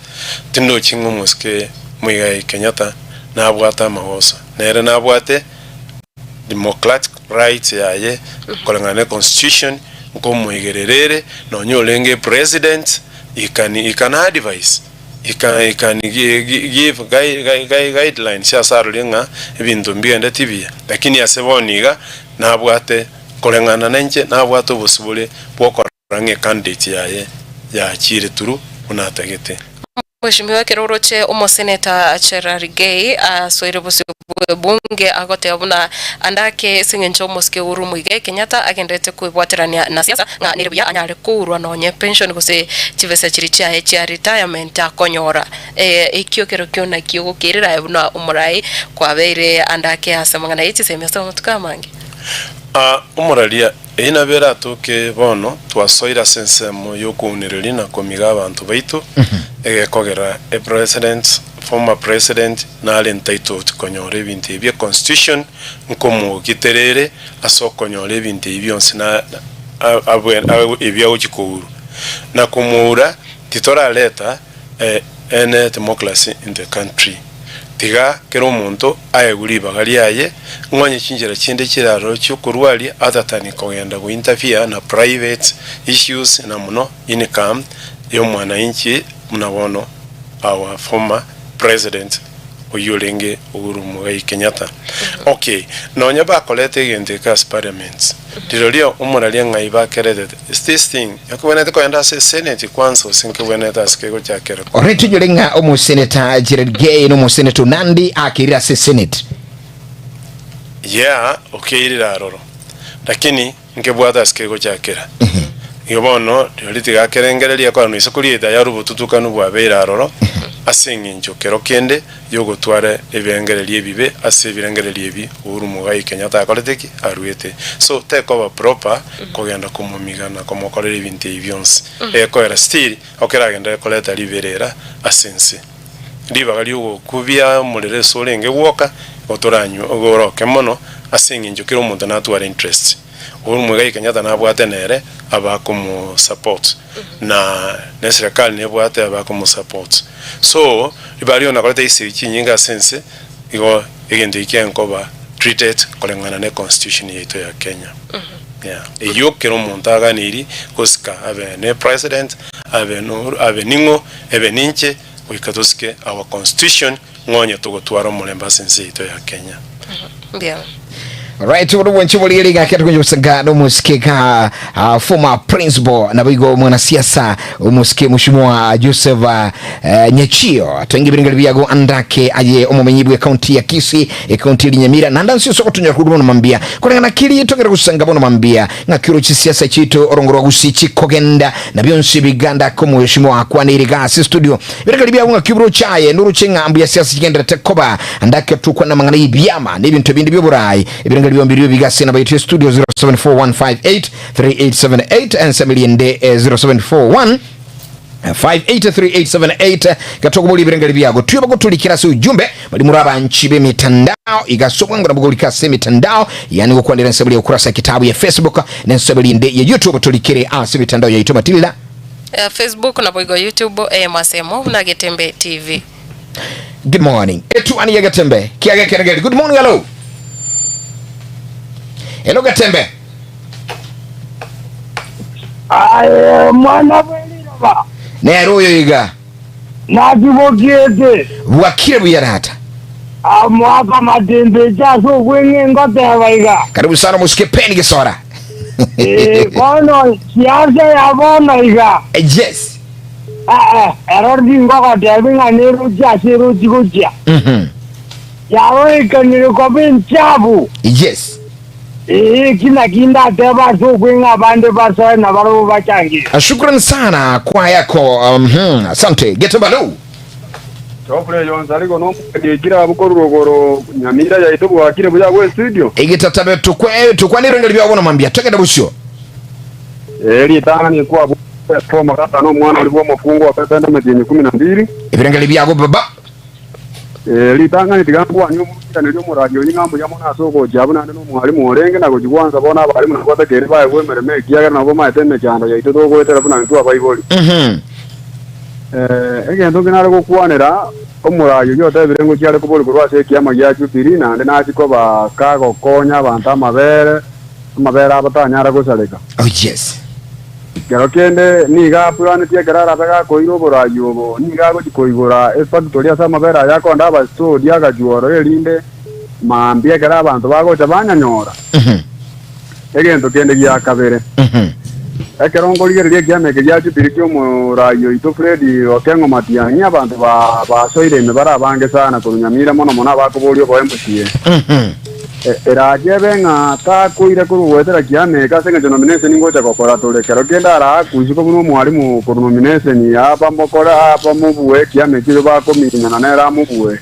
tindochi ng'a omosike Muigai Kenyatta nabwate amagoso. Nere nabwate democratic rights yaye koreng'ana ne constitution nkomoigerera ere nonye orenge president he can he can advise he can he can give guidelines ase arore ng'a ebinto mbigendeti buya lakini ase bono iga nabwate koreng'ana na inche nabwate obosibore bwokorora ng'a ecandidate yaye yachire through buna atagete. Mweshimiwa ekero oroche omoseneta Cherargei asoire bosio bw'ebunge agoteba buna ande ake ase eng'encho omosike Uhuru Muigai Kenyatta agenderete kwebwaterania na siasa ng'a nere buya anyare kourwa nonye pension gose chibesa chiria chiaye chia retirement akonyora. Ekio kerokio nakio ogokerera aye buna omorai kwabeire ande ake ase amang'ana ye chisemi ase amatuko amange. Omoraria, Eyio nabo eratoke bono twasoire ase ensemo y'okounereria na komiga abanto baito, egekogera e president, former president, nare entitled konyora ebinto ebi econstitution nkomogitera ere ase okonyora ebinto ebi bionsi na ebi agochia kourwa. Na komoura titorareta any democracy in the country. Tiga kera omonto aegwe ribaga riaye, ng'onye chinchera chinde chiraroro chi'okorwaria other than kogenda go interfere na private issues na mono income y'omwananchi buna bono our former president oyio orenge Uhuru Muigai Kenyatta. Okay, nonya bakoreta egento eke ase parliament, rirorio omoraria ng'ai bakeretete? Is this thing ekobwenerete kogenda ase senate kwanza gose nkebwenerete ase kegochakera? Ore toinyore ng'a omoseneta Cherargei na omoseneta Onandi akeirire ase esenate. Yeah, okeirire aroro. Lakini nkebwate ase kegochakera. Igo bono rirorio tiga akerengereria korana ise korieta yare obotutukanu bwabeire aroro ase eng'encho kero kende yogotwara ebirengererio ebibe ase ebirengererio ebi Uhuru Muigai Kenyatta akorete ki? Aruete. So tekoba proper kogenda komomiga na komokorera ebinto ebi bionsi. Egekoera still okeragenderere koreta riberera ase ense. Ribaga ri'ogokubia omorero ase orenge gwoka, igo toranywe oroke mono ase eng'encho kera omonto natware interest. Uhuru Muigai Kenyatta nabwate nere abakomosupport na neserekari nebwate abakomosupport. So ribaga riona koreta chisegi chinyinge ase ense igo egento eki kiaye treated koreng'ana ne constitution yaito ya Kenya. Yeah. Eyio kera omonto aganeirie gosika abe ne president abe no abe ning'o ebe ninche goika tosike our constitution ng'onye togotwara omorembe ase ense yaito ya Kenya. Mbuya. Right, obo nobwanche borigereria gake tukunye gosanga nomosike ka former principal naboigo mwanasiasa omosike mheshimiwa Joseph Nyachio twenge birengeri biago andake aye omomenyi bwe county ya Kisii ecounty eri Nyamira nanda nsi ase ogotunyora korwa bono mambia koreng'ana kiri togere gosanga bono mambia ng'aki oroche siasa chiaito orongo rwa Gusii chikogenda na bionsi biganda ake omheshimiwa akwanire iga ase studio Birengeri biabo ng'aki oroche aye noroche ng'a mbuya siasa chigendererete koba Andake otukwane amang'ana y'ebiama na ebinto binde bi'oboraai. Ebirengeri biombi birio biga ase enamba yaito ya studio 0741583878 ensemo eria ende 0741 583878 gatokoboria ebirengeri biago tuyoba goturikera ase ujumbe bari muri abanchi b'emitandao iga ase obwango nabo gorika ase emitandao yani gokwanera ensemo eria okurasa kitabu ya Facebook na ensemo eria ende ya YouTube turikere ase emitandao yaito Matilda Facebook naboigo YouTube eyemo ase emo buna Getembe TV. Good morning. Etuani ya Getembe. Kiage Kenegeri. Good morning, hello. Hello Getembe. Aye mwana bw'eriroba Nero oyo iga. nakibokiete Bwakire buya rata. amwaka matimbicha ase obweng'e ngoteba iga. Karibu sana musike Pen Gesora. Eh, bono siasa ya bono iga. Yes. Ee, ero tingogotebia ng'a nerochie ase erochie gochia. Yarorekanire koba enchafu. Yes. Ee, eki nakio ndatebe ase okweng'a abande basoe na barabwo bachangire. Shukran sana kwa yako. Asante. Getembalu. Geoffrey Yonsarigo nomogeni abwo korwa rogoro Nyamira yaito bwakire buya agwo estudio. Egetatabe tukwe tukwanire ngeri bya bono mambia togenda bosio. Ee, ritang'ani nkwabua Petro Magata nomwana oria bw'omokungu o Petero emetienyi ikomi na mbili. Ebirengeri biago baba. Ee, ritang'ani tiga nkwanie omorusianeria omoraria oyio ng'a mbuya mono ase ogochia abwo naende nomwalimu orenge na gochia gwansa bono abalimu nabwo batakeire baegwe emeremo ekiagera nabo bamaete emechando yaito togoetera buna intwe abaibori. Ee, egento nki nare gokwanera omoraria oyio otebire ngochia are koboria korwa ase ekiama gia Jubilee naende nachie koba kagokonya abanto amabere, amabere abo tanyara gosareka. Oh yes. Kero kende nigo apuranetie ekero arabe gakoira oboraai obo, nigo agochia koigora efactory ase amabere aye akonda abastodi agachia ororo erinde mambia ekero abanto bagocha banyanyora. Egento kende gia kabere, ekero nkorigereria ekiama eke gia Jubilee ki'omoraai oito Fred Okengo Matiang'i, abanto basoire ime bare abange sana korwa Nyamira mono mono abakoboria oboe mochie. Erache ebe ng'a takoira korwa goetera kiama eke ase engencho nomination ngocha gokora tore. Kero kende araakwe isiko buna omwalimu korwa nomination abamokore abamobue kiama ekio bakominyana nere amobue.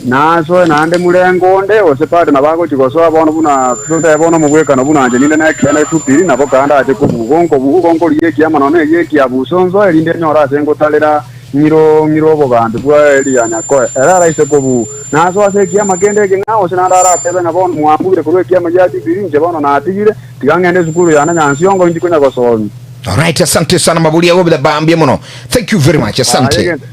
Nasoe naende murengo onde gose bado nabo agochia gosoa bono buna totebe bono omogwekano buna inche ninde nekeene esubiri nabo kande ache kobua. Gonkobua igo nkorigia ekiama nonya ne egekiabuso nsoe erinde nyore ase ngotarera Ng'iro, ng'iro obogambi bwa Elia Nyakoe, ere araise kobuu, nasoe ase ekiama kende ekeng'ao, gose naende aratebe ng'a bono mwambugire korwa ekiama gia Jubilii, inche bono natigire, tiga ng'ende esukuru yane Nyansiongo inchi konya gosomia. Alright, asante sana maburi ago baba mbuya mono. Thank you very much. Aye Asante. egento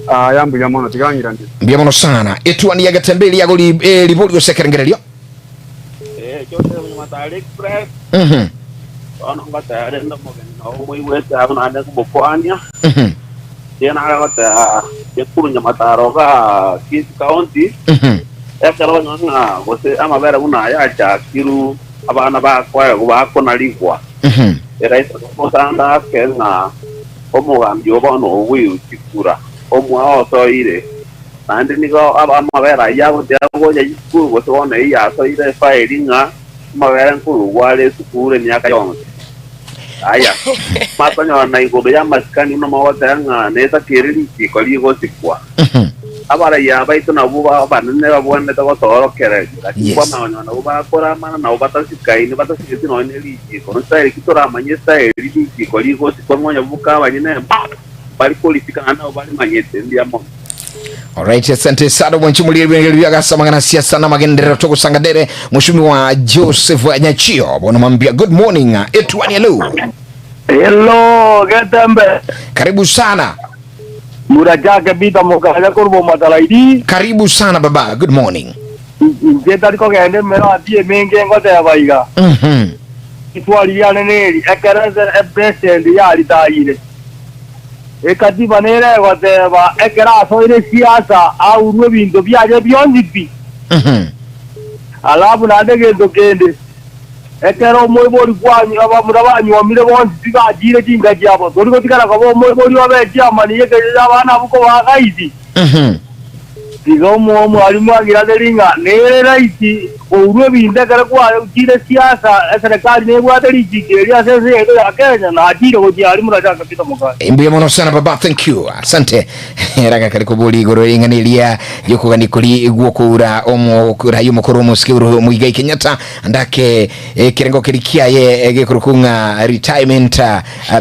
aya mbuya mono, tiga ng'iranire. Mbuya mono sana. Etuani ya Getembe eriago ri, eh, ribori gose ekerengererio. Eh, Joseph Nyamatari Express, Bono ngoteba rende omogeni nao omoigwete abwo naende nkomokwania, Inche nare goteba Nyakuru Nyamataro igaa Kisii County, ekero onyore ng'a gose amabere buna aya achakirwe abana bakoegwa bakonarigwa, eraisa gosanda ake ng'a omogambi oo bono obuirwe chikura, omwao osoire, naende nigo amabere ayio agotiga gocha chisukuru gose bono eyio yasoire efairi ng'a Amabere nkorugwa are esukuru emiaka yonsi. Aya, makonyorana igoro y'amasikani buna mogoteba ng'a netakere richiiko rigosikwa. Abaraiya baito nabwo abanene babwenerete gotoorokereria, lakini kwamanya onye nabwo bakoramana nabwo batasikaini, batasigeti nonya ne richiiko. Nstahili ki toramanye estahili richiiko rigosikwa ng'a onye boka abanyene mbari korisika naende nabo barimanyete? Mbuya mono. Alright, asante sana mwanchi muliri bwengeli byagasa mangana siasa na magenderero togosanga dere mheshimiwa Joseph Nyachio bono mwambia good morning etwani hello Hello, Getembe. karibu sana Mura chake Peter Mukanya korwa Matalaidi. karibu sana baba good morning Inche tari kogenda emerati emenge ngoteba iga. Itwari riane neri ekero epresident yaritayire. Ekatiba nere egoteba ekero asoire siasa aurwe ebinto biaye bionsi pi. Alafu naende egento kende, ekero omoibori kwanyu abamura banywomire bonsi tibachiire chinka chiabo, tori gotigara koba omoibori obe echiamani y'ekenyoro y'abana abwo kobaa gaiti. Tiga omwalimu ang'iranerie ng'a nere raisi kourwa ebinto ekero kwachiire siasa, eserekari nebwate richiko eri ase ense yaito ya Kenya, nachiire gochia aria Murachaka Peter Mokaya. Mbuya mono sana baba, thank you. Asante. Raga kare kobori igoro ring'ana eria yokogani kori gwokoura omorai omokoro omosike Uhuru Muigai Kenyatta ndake ekerengo keri kiaye gekorokwa ng'a retirement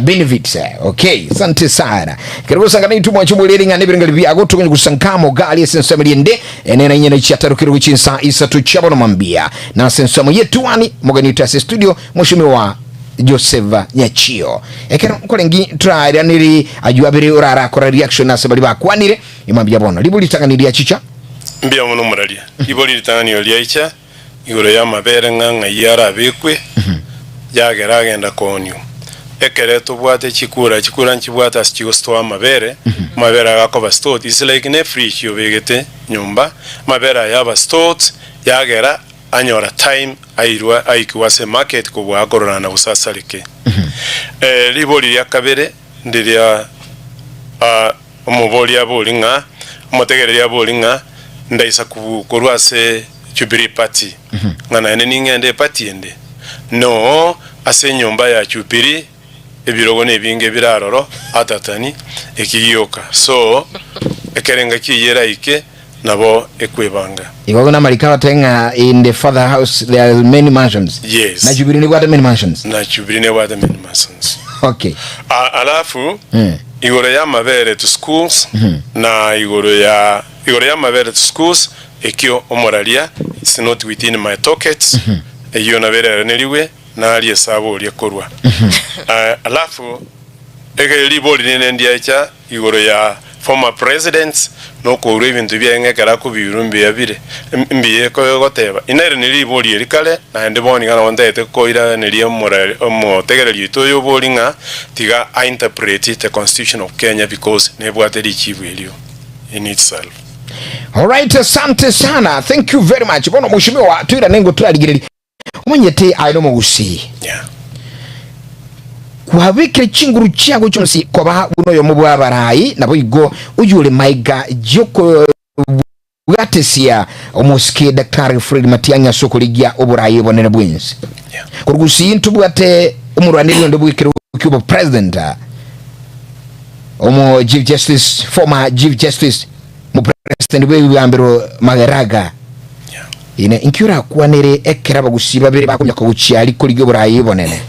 benefits. Okay, asante sana. Kero gosanga naitwe mwanche obori ring'ana ebirengererio biago tokonye gosanka amo gari ase ensemo riende enene nyene chiatarokire gochia insa isato chiabono mambia na ase ensemo yetuani mogeni oito ase studio mheshimiwa Joseph Nyachio. Ekero nkorengi ntorairaneri ayio abere orarakora reaction ase baria bakwanire imambia bono. Ribu ritang'ani riachicha. Mbuya mono moraria. Ribori ritang'ani riaicha igoro y'amabere ng'a ng'ai arabekwe, yagera agenda koonigwa. Ekere tobwate chikura, chikura nchibwate ase chigositoa amabere, amabere agakoba stored, it's like ne fridge obegete nyomba, amabere aya aba stored, yagera anyora time airwe aikigwe ase emarket kobua akororana gose asareke. Ribori ria kabere ndiria omobori abori ng'a omotegereri abori ng'a ndaisa korwa ase Jubilee Party ng'a naende ning'ende eparty ende. No ase enyomba ya Jubilee ebirogo nebinge bire aroro atatani eki gioka. So ekerenga ki'eyio eraike nabo ekwebanga. Igo namariko agote ng'a in the father house there are many mansions. Yes. Na Jubilee nebwate many mansions. Na Jubilee nebwate many mansions. Okay. Alafu igoro y'amabere to schools na igoro ya igoro y'amabere to schools ekio omoraria it's not within my docket eyio nabo erairanerigwe narie esabu oria korwa. Alafu eke ribori rinde ndiacha Igoro ya former presidents nokourwa ebinto biaye ng'a ekero akobiurwa mbuya bire mbuya egoteba. Inairanie ribori eri kare naende bono iga nabo ntagete koiraneria omotegereri oito oyo obori ng'a tiga a interpret the constitution of Kenya because nebwate richibu erio in itself. Alright, asante sana. Thank you very much. Bono mheshimiwa tuirane ngo turarigereria. Omanyete aye nomogusii. Yeah. Kwabekire chinguru chiago chionsi koba buna oyomo bw'abarai, naboigo oyore maiga y'okobwatesia omosike Daktari Fred Matiang'i ase okorigia oborai obonene bw'ense. Yeah. Korwa gusii ntobwate omorwaneri onde bw'ekerogo ki'obopresident, omo Chief Justice, former Chief Justice, Omopresident bw'ebigambero Mageraga, Ine inki orakwanere ekero abagusii babere bakonyoka gochia aria korigia oboraai obonene?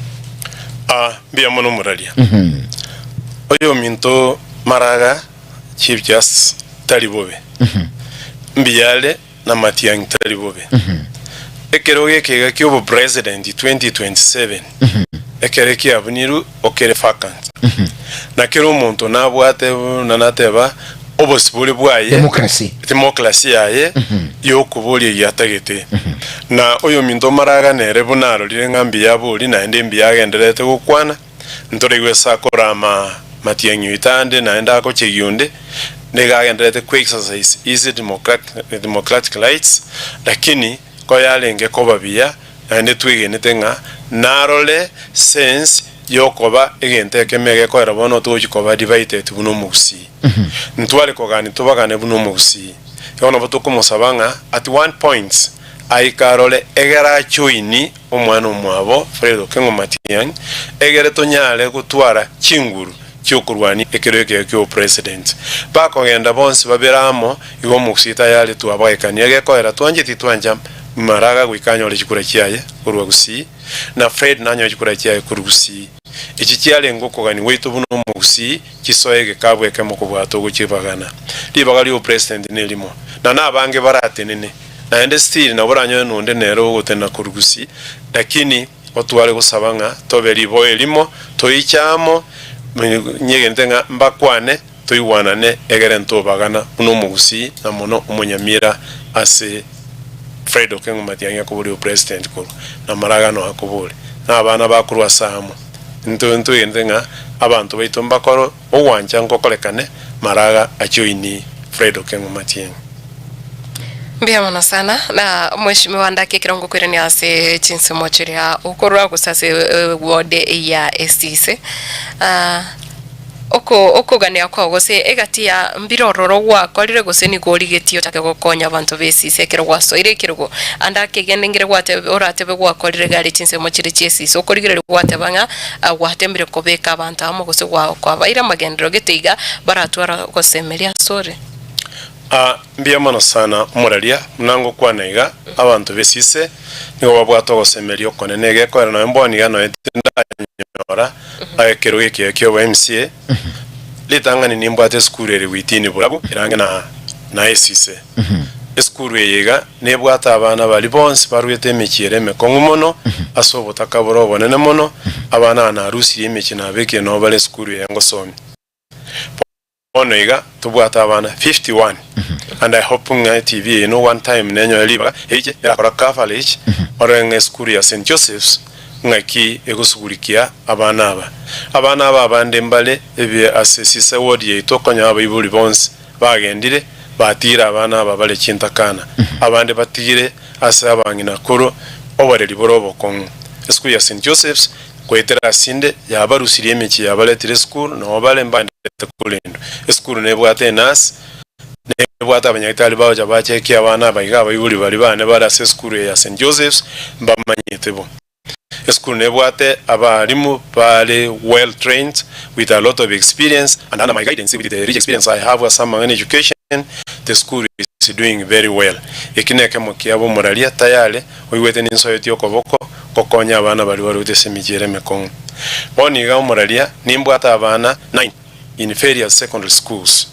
Aa, mbuya mono moraria. Oyominto Maraga, Chief Justice, tari bobe. Mbuya are na Matiang'i tari bobe. Ekerogo eke iga kia obopresident 2027 ekere kiabunirwe okere vacant. Na kera omonto nabwate buna nateba obosibore bwaye Democracy. democracy yaye yokoboria eyio atagete. Na oyominto Maraga nere buna arorire ng'a mbuya aborie naende mbuya agendererete gokwana, ntoraigwe ase akorama Matiang'i oito ande naende agochegia onde, nigo agendererete ko exercise his democratic rights, lakini koyarenge koba buya naende twegenete ng'a narore sense yokoba egento ekemo egekoera bono togochia koba divided buna omogusii. Ntware kogania tobagane buna omogusii. Igo nabo tokomosaba ng'a at one point aike arore egere ajoini omwana omwabo Fred Okengo Matiang'i egere tonyare gotwara chinguru chiokorwania ekero ekeyia kiobopresident. Bakogenda bonsi babere amo igo omogusii tayari twabagekania egekoera twancheti twancha Maraga goika anyore chikura chiaye korwa Gusii, na Fred nanyore chikura chiaye korwa Gusii. Echi chiarenge okogania gwaito buna omogusii chisoe egekabu ekemo kobua togochibagana. Ribaga riobopresident nerimo, na nabange baratenene, naende still nabo oranyore nonde nere ogotenena korwa Gusii, lakini otware gosaba ng'a tobe riboa erimo, toiche amo, nyegenete ng'a mbakwane toigwanane egere ntobagana buna omogusii na mono omonyamira ase Fred Okengo Matiang'i akoboria obopresident korwa na maragano akobore na abana bakorwa ase amo. Intwe ntwegenete ng'a abanto baito mbakore ogwancha nkokorekane maraga ajoini Fred Okengo Matiang'i. Mbuya mono sana na mheshimiwa ndake ekero ngokoirania ase chinsemo chiria okorwa gose ase ward ya Esise oko okogania kwao gose egati ya mbire ororo gwakorire gose nigo origetie ochake gokonya abanto ba Esise ekero gwasoire ekerogo ande akegende nkere gwatebe oratebe gwakorire gari chinsemo chiria chia Esise okorigereria gwateba ng'a gwatembire kobeka abanto amo gose gwa kwabaire amagenderero gete iga baratwara gosemeria asore. Aa, mbuya mono sana omoraria, buna ngokwana iga, abanto b'esise nigo babwate ogosemeria okonene, egekoera nonya mbono iga nonya tindanyora ekerogo ekiya ki'obo MCA, ritang'ani nimbwate esukuru ere Witini Borabu erange na na esise. Esukuru eye iga nebwate abana baria bonsi barwete emechie ere emekong'u mono, ase obotaka bore obonene mono, abana aba narusirie emechie nabekire nabo bare esukuru eye ngosomia. Bono iga tobwate abana 51 and I hope ng'a eTV eye no one time nenyore ribaga eiche erakora coverage orore ng'a esukuru ya St Joseph's ng'aki egosugurikia abana aba. Abana aba abande mbare ebi ase Sisa ward yaito okonyora abaibori bonsi bagendire batigire abana aba bare chintakana abande batigire ase abang'ina koro oboreri bore obokong'u. Esukuru ya St Joseph's Goetera asinde yabarusirie emechie yabaretire esukuru, nao bare mbagendererete korendwa. Esukuru nebwate enasi, nebwate abanyagitari bagocha bachekia abana aba iga abaibori baria bane bare ase esukuru eye ya St. Joseph's mbamanyete bo. Esukuru nebwate abalimu bare well trained with a lot of experience and under my guidance with the rich experience I have ase amang'ana education the school is doing very well. Eki nekemo kiabo omoraria tayare oigwete ninsoetie okoboko gokonya abana baria barwete ase emechie ere emekong'u. Bono iga omoraria, nimbwate abana nine in various secondary schools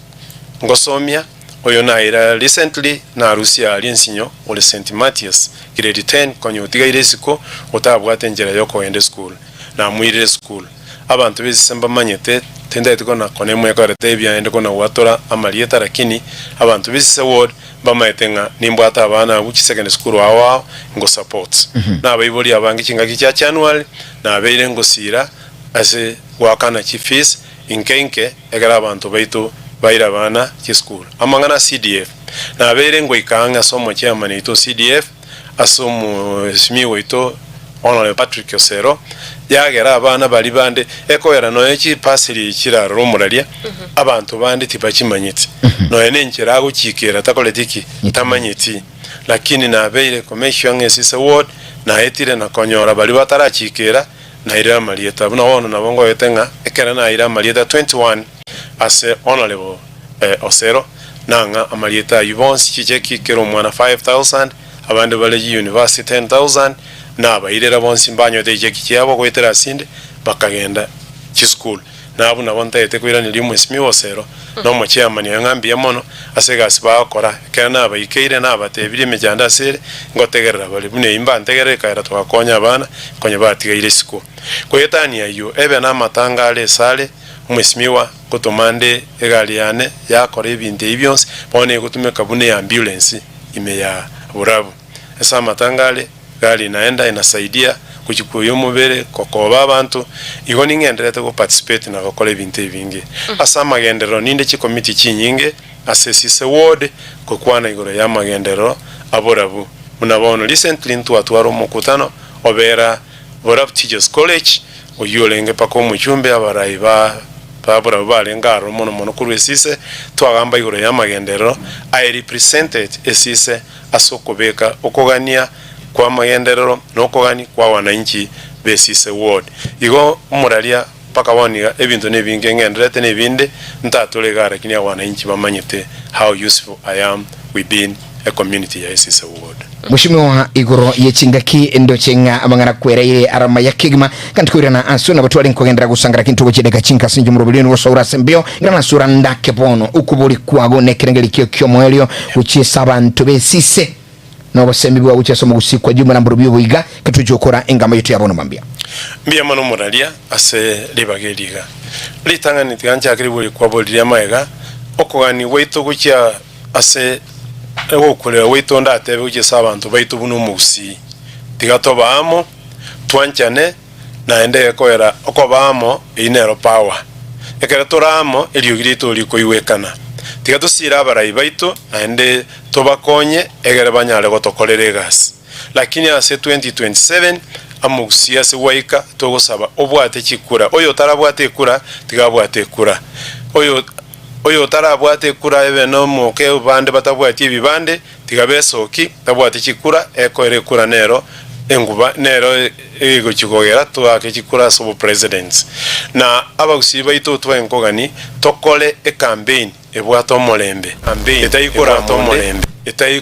ngosomia, oyo naira recently narusia aria ensinyo ore St Mathias grade ten konya otigaire isiko otabwate enchera yokogenda esukuru, namoirire esukuru. Abanto b'esise mbamanyete, tintageti kona kona emwekorete ebiya naende kona gwatora amarieta lakini abanto b'esise ward Mbamaete ng'a nimbwate abana abwo chisecondary school ao ao ngo support. Nabaibori abange chingaki chia January nabeire ngosiira ase goakana chi fees inke inke ekero abanto baito baire abana chisukuru. Amang'ana a CDF nabeire ngoika ang'e ase omochairman oito o CDF ase omwesimigwa oito Honourable Patrick Osero yagera abana baria bande ekoera nonya chipaseri echi chirarore omoraria abanto bande tibachimanyeti nonya nenchera agochikera takoreti ki? Tamanyeti. Lakini nabeire ko make sure ng'a esise ward naetire na konyora baria batarachikera nairire amarieta buna bono nabo ngoete ng'a ekero naire amarieta 21 ase Honourable Osero nang'a amarieta ayio bonsi chicheki kera omwana 5000 Abande bare chiuniversity 10,000 nabairera bonsi mbanywete chicheki chiabo goetera asinde bakagenda chisukuru. Na abwo nabo ntagete koiraneria omwesimigwa Osero na omochairman oye ng'a mbuya mono ase egasi bagokora. Ekero nabaikeire nabatebirie emechando ase ere, ngotegerera bare. Buna eyio mbantegerere ekaera togakonya abana konya batigaire isiko. Koetania ayio, ebe namatanga are esare, omwesimigwa ngotoma nde egari yane yakora ebinto ebi bionsi, bono egotumeka buna eambulance. ime ya borabu. Ase amatanga are, gari inaenda inasaidia gochia kwoyia omobere, gokoba abanto, igo ning'endererete go participate na gokora ebinto ebinge. Ase amagenderero ninde chikomiti chinyinge ase esise ward gokwana igoro ya amagenderero a borabu. Buna bono recently ntwatwara omokutano obera Borabu Teachers College, oyio orenge mpaka omochumbe abarai ba ba borabu barenge aroro mono mono korwa esise, twagamba igoro y'amagenderero, I represented esise ase okobeka okogania kw'amagenderero na okogani kwa wananchi b'esise ward. Igo omoraria mpaka bono iga ebinto nebinge ng'endererete nebinde ntatore igaa lakini abananchi bamanyete how useful I am within a community ya esise ward. Mweshimiwa igoro ye chingaki ndoche ng'a amang'ana kwereire are amaya kegima kandi koirana ase nabo tware nkogenderera gosangera kinto gochideka chinka ase inche omoroberi one gosoura ase embeo ng'irana ase ora ndake bono okobori kwago nekerengeri kio kiomoerio gochia ase abanto besise na obosemi bwao gochia ase omogusii kwa jumla mborobio oboiga ketochia gokora engama yaito ya bono mambia. Mbuya mono omoraria ase ribaga eri iga. Ritang'ani tiga nchake ribori kwabo riria magega, okogania gwaito gochia ase ogokurera gwaito ndatebe gochia ase abanto baito buna omogusii. Tiga tobe amo, twanchane, naende gekoera okoba amo eyio nero power. Ekero tore amo eriogi riaito rikoigwekana. Tiga tosiire abarai baito naende. Tobakonye egere banyare gotokorera egasi. Lakini ase 2027 amogusie ase gwaika togosaba obwate chikura. Oyo otarabwate ekura tiga abwate ekura. Oyo oyo otarabwate ekura ebe nomoke bande batabwati ebibande tiga besoki tabwati chikura ekoera ekura nero enguba nero egochi kogera toake chikura ase obopresident. Na abagusii baito twae nkogani tokore ecampaign. Ebwate omorembe, etai korama onde, etai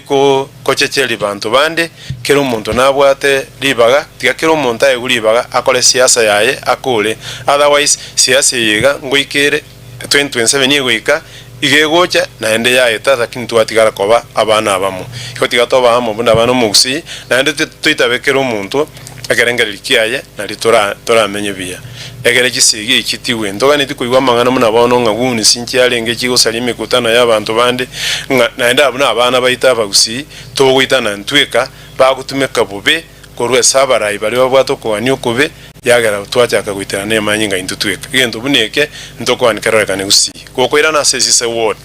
kochecheria banto bande, kera omonto nabwate ribaga, tiga kera omonto aegwe ribaga akore siasa yaye akore, otherwise siasa eye iga ngoika ere 2027 egoika, iga egocha naende yaeta lakini twatigara koba abana abamo. Igo tiga tobe amo buna abana omogusii, naende toitabe kera omonto ekerengererio kiaye nario toramenye buya. Ekero chisegi echi chitigwe, ntoganeti koigwa amang'ana buna bono ng'a goons nchiarenge chigosaria emekutano y'abanto bande, ng'a naende abwo nabana baito abagusii, togoitana ntweka, bagotumeka bobe korwa ase abarai baria babwate okogania okobe, yagera twachaka goiterana emanyinga intwe tweka. Egento buna eke ntokogania kerorekane gusii. Gokoirana ase esise ward,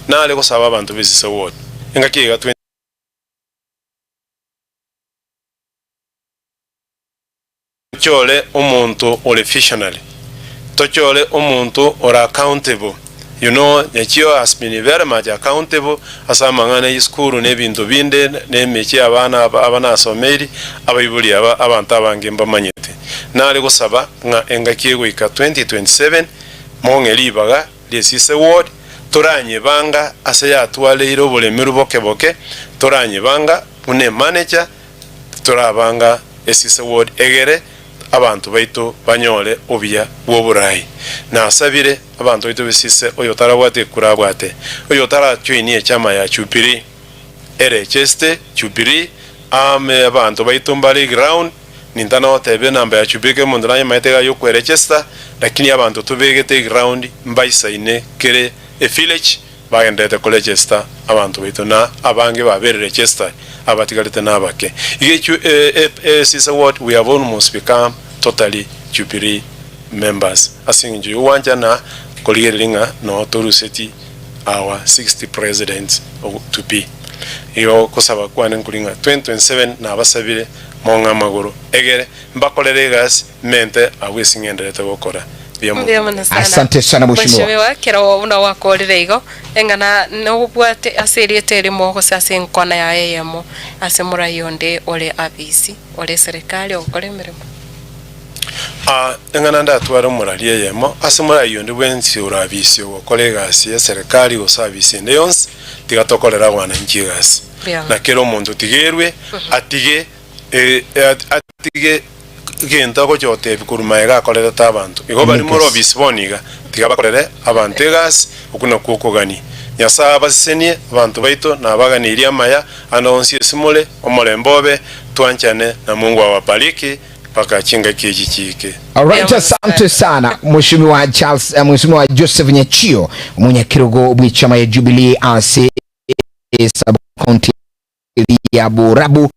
nare gosaba abanto b'esise ward, engaki eye iga Tochore omonto ore visionary, tochore omonto ore accountable, you know Nyachio has been very much accountable ase amang'ana ye esukuru na ebinto binde na emechie ya abana aba aba nasomeiri, abaibori aba abanto abange mbamanyete. Nare gosaba ng'a engaki egoika 2027 mong'e ribaga ri'esise ward, toranyebanga ase yatwareire oboremeru boke boke, toranyebanga buna emanager, Titorabanga esise ward egere abanto baito banyore obuya bw'oborai. Nasabire abanto baito b'esise oyo otarabwate ekura abwate, oyo otarajoinie echama ya Jubilee ere echeste Jubilee aame abanto baito mbare eground nintana goteba enamba ya Jubilee kera omonto nayemaete iga yokoerechesta lakini abanto tobegete eground mbaisaine kere evillage Bagendererete korechesta abanto baito, na abange babeire registered, abatigarete nabake. Iga echu esise ward we have almost become totally Jubilee members ase eng'encho y'ogwancha na korigereria ng'a noo toruseti our 60 presidents to be. Igo gosaba kwane nkori ng'a 2027 nabasabire mong'e amagoro egere mbakorere egasi Mente abwo ase ng'enderete gokora. Mbuya mono. Mbuya mono sana. Asante sana mheshimiwa. Mheshimiwa, kero buna gwakorire igo, eng'ana nobwate ase erieta erimo gose ase enkwana yaye eyemo ase morai onde ore afisi, ore eserekari ogokora emeremo. Aa, eng'ana ndatware omorari eyemo ase morai onde bwensi ore afisi ogokora egasi y'eserekari gose afisi ende yonsi, tiga tokorere abwananchi egasi. Mbuya mono. Na kera omonto tiga erwe, atige atige gento agocha gotebia korwa magega akorerete abanto. Igo baria more obisi bono iga, tiga bakorere abanto egasi, okwo nakwo okogania. Nyasae abasesenie abanto baito na abaganeirie amaya ande onsi ase more, omorembe obe, twanchane, na Mungu awabariki mpaka chingaki echi chiike. Alright, asante sana Mheshimiwa Charles, eh, Mheshimiwa Joseph Nyachio omonyakerogo bw'echama ya Jubilee ase sub county ya Borabu.